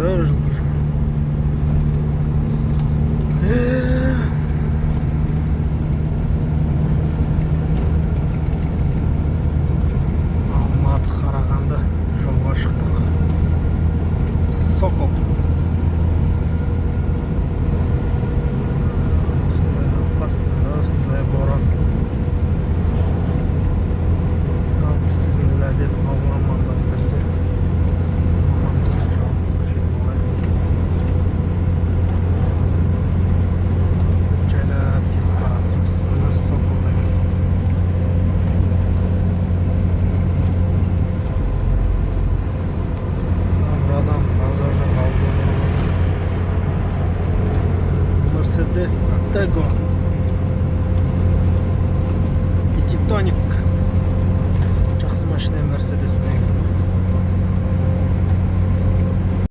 Тоже жылқы жүр. Алматы, Қарағанды жолға шықтық. Сокол. Осындай опасно, осындай боран. Ал, бісміллә деп, Алла амандығын берсе, аман есен жолымызға жетіп алайық. Деп жайлап кетіп бара жатырмыз. Міне, Сокол деген. Бір адам базар жоқ, алып. Мерседес Атего. Пятитоник. Жақсы машина Мерседес негізі.